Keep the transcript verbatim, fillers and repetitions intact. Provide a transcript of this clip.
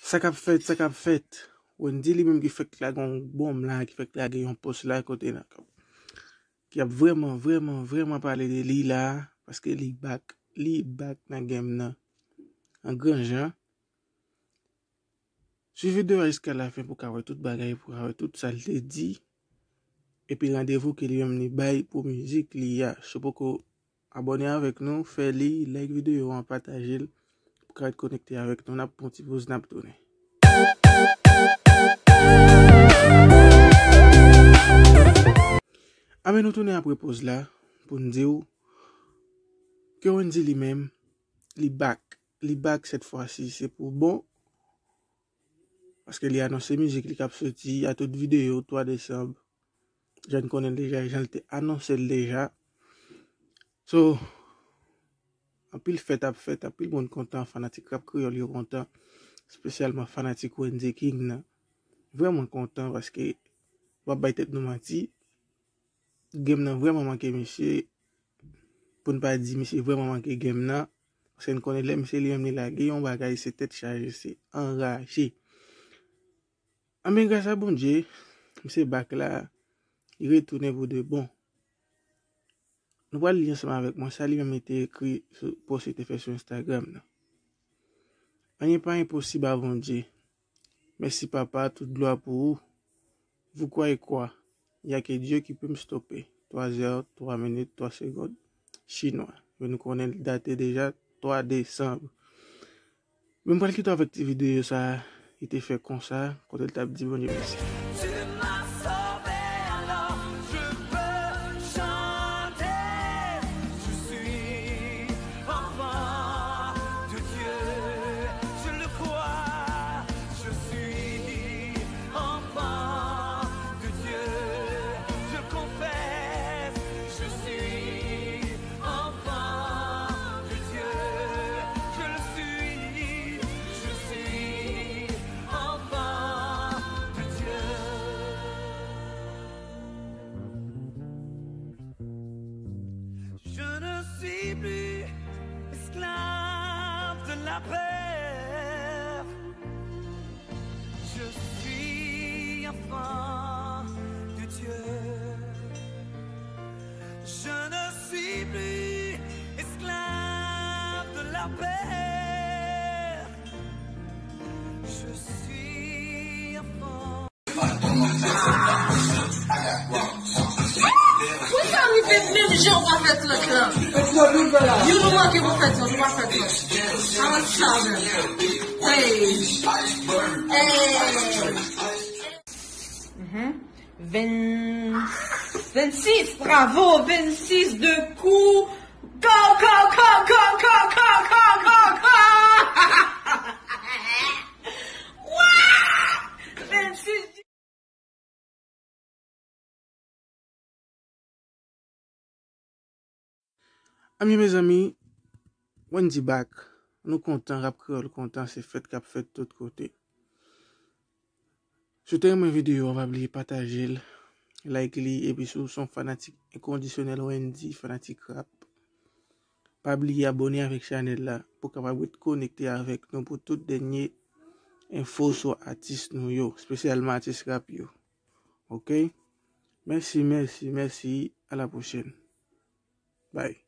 Sa k ap fèt, sa k ap fèt. Wendy li menm ki fèk lage yon bonm la, ki fèk lage yon post la kote nan ki ap vrèman, vrèman, vrèman pale de li la, paske li back, li back nan game nan. An gran jan. Swiv videyo a jiska lafen pou ka wè tout bagay, pou ka wè tout sa l te di. Epi randevou ke li menm li bay pou mizik li a. Si w poko abòne avèk nou, fè li, like videyo an, pataje l, pou ka ret konekte avèk nou. N ap pran ti poz, n ap tounen. Anben nou tounen apre poz la, pou n di w ke Wendy li menm, li back. Li back sèt fwa si, se pou bon. Paske li anonse mizik li k ap soti a tout videyo twa desanm. Jan n konnen l deja, jan l te anonse l deja. So, anpil fèt ap fèt, anpil moun kontan, fanatik rap kreyòl yo kontan, espesyalman fanatik Wendy King nan. Vrèman kontan paske, m p ap bay tèt nou manti, game nan vrèman manke misye, pou n pa di misye vrèman manke game nan, paske n konnen lè misye li menm li lage yon bagay, se tèt chaje, se anraje. Anben gras a Bondye, misye back la, li retounen pou de bon. Nou pral li ansanm avèk mwen sa li menm li te ekri sou post li te fè sou Instagram nan. Anyen pa enposib a Bondye. Mèsi papa, tout glwa pou ou. Vous croyez quoi? Il y a que Dieu qui peut me stopper. Twa zè, twa minit, twa segonn. Chinwa. Men nou konnen l date deja, twa desanm. Men m pral kite w avèk ti videyo sa a, li te fè konsa, kote l t ap di Bondye mèsi. Tu m'as sauvé, alors je peux chanter. Je suis enfant de Dieu, je le crois. Je suis enfant de Dieu, je le confesse. Je suis enfant de Dieu, je le suis, je suis enfant de Dieu. Je ne suis plus esclave de la peur. Je suis enfant de Dieu. Je ne suis plus esclave de la peur. Je suis enfant. Pou sa rive menm jan w pa fè trant lan. Youn ou manke pou fè trant, ou pa fè trant. Sa w ap sa menm. Hey. Hey. Mhm. Ven, vennsis, bravo, vennsis de kou. Go, go, go, go. Wa! Vennsis. Anben mezanmi, Wendy back. Nou kontan, rap kreyòl kontan, se fèt k ap fèt tout kote. Si w te renmen videyo a, pa bliye pataje l, like li, epi si w se yon fanatik enkondisyonèl Wendy, fanatik rap, pa bliye abòne avèk chanèl la pou w kapab ret konekte avèk nou pou tout dènye enfo sou atis nou yo, espesyalman atis rap yo. Oke? Mèsi, mèsi, mèsi. A la pwochèn. Bye.